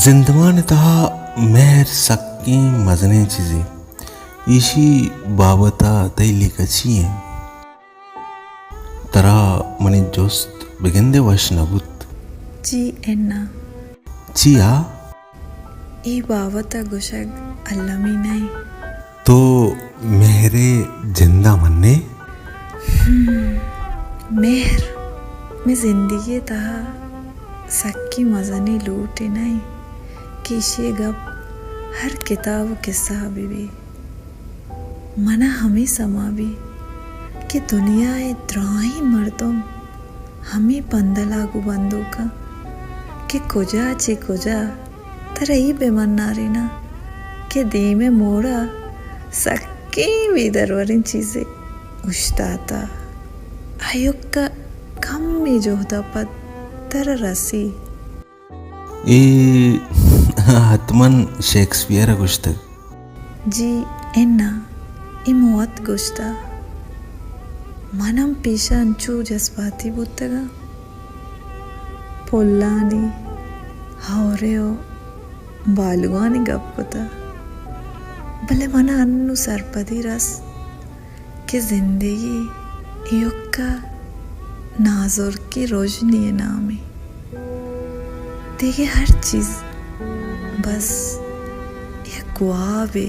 زندمان ءِ تہا مہر سکیں مزنیں چیزے۔ ایشی بابت ءَ تئی لیکہ چی انت؟ ترا منی جست بگندے وش نہ بوت۔ جی اناں۔ چیا؟ اے بابت ءَ گوشگ المی نہ انت۔ تو مہر ءِ جند ءَ من ئے؟ ہم، مہر مئے زندگی ءِ تہا سکیں مزنیں لوٹے نہ انت کہ ایشی ءِ گپ ہر کتاب ءُ کسہ ءَ بہ بیت۔ من ءَ ہمے سما بیت کہ دنیا ءِ دراہیں مردم ہمے پندل ءَ گوں بندوک انت کہ کجا چہ کجا ترا اے بہ مناریناں کہ دیم ءِ موڑ ءَ سکیں بے دروریں چیزے اوشتاتہ۔ ایوک ءَ کمے جہد ءَ پد ترا رسی۔ اے حتماً شیکسپیئر ءَ گوشتگ۔ جی اناں، اے من وت گوشتہ۔ من ہم پیشا انچو جذباتی بوتگاں۔ پلانی، ہئورے ءُ بالوانی گپ کتہ، بلے من ءَ انوں سرپدی رست کہ زندگی ایوک ءَ نازرکیں رژنے ءِ نامے۔ دگہ ہر چیز بس یک وابے۔